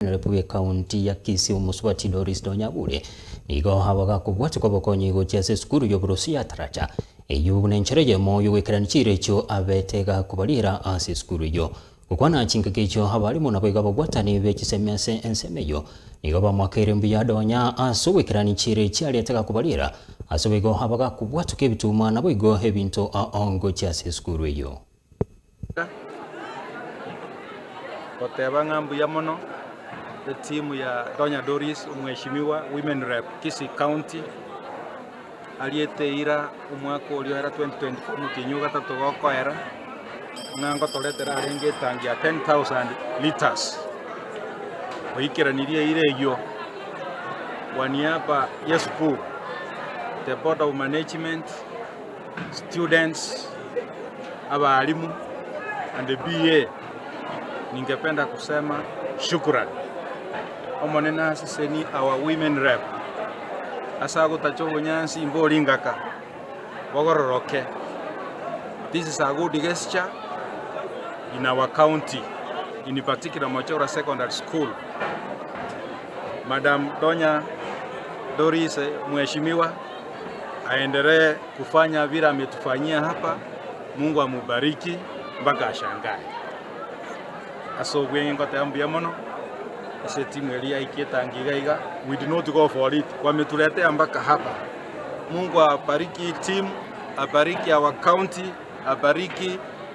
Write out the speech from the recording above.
Women Rep bw'Ekaunti ya Kisii Omosubati Doris Donyabure nigo abagakobwatia kw'obokonyi gochia ase esukuru y'oborosi ya Taracha eyio buna enchera eyemo y'ogoikerania chiira echio abete gakobariera ase esukuru eyio. Gokwana chingaki echio abalimu naboigo ababwatani be chisemi ase ensemo eyio nigo bamoakeire mbuya Donya ase ogoikerania chiira echio ariete gakobariera ase boigo abagakobwatoka ebituma naboigo ebinto ao gochia ase esukuru eyio. Goteba ng'a mbuya mono etimu ya Donya Doris omweshimiwa Women Rep Kisii County ariete eira omwaka oria oera 2024 omotienyi o gatato gokoera ng'a ngotoretera arenge etangi ya 10,000 litres oikeranirie eira eyio kwa niaba ya esukuru the board of management students abalimu and the BA ningependa kusema shukrani. Omonene aseseni our women rep ase agotacha obonyansi mbori ngaka bogororoke. This is a good gesture in our county in particular Mochora Secondary School. Madam Donya Doris Mheshimiwa aendelee kufanya vile ametufanyia hapa, Mungu amubariki mpaka ashangae. Ase obweng'e ngoteba mbuya mono ase etimu eria yaikia etangi iga iga, we did not go for it, wametuletea mpaka hapa. Mungu abariki hii team, abariki our county, abariki.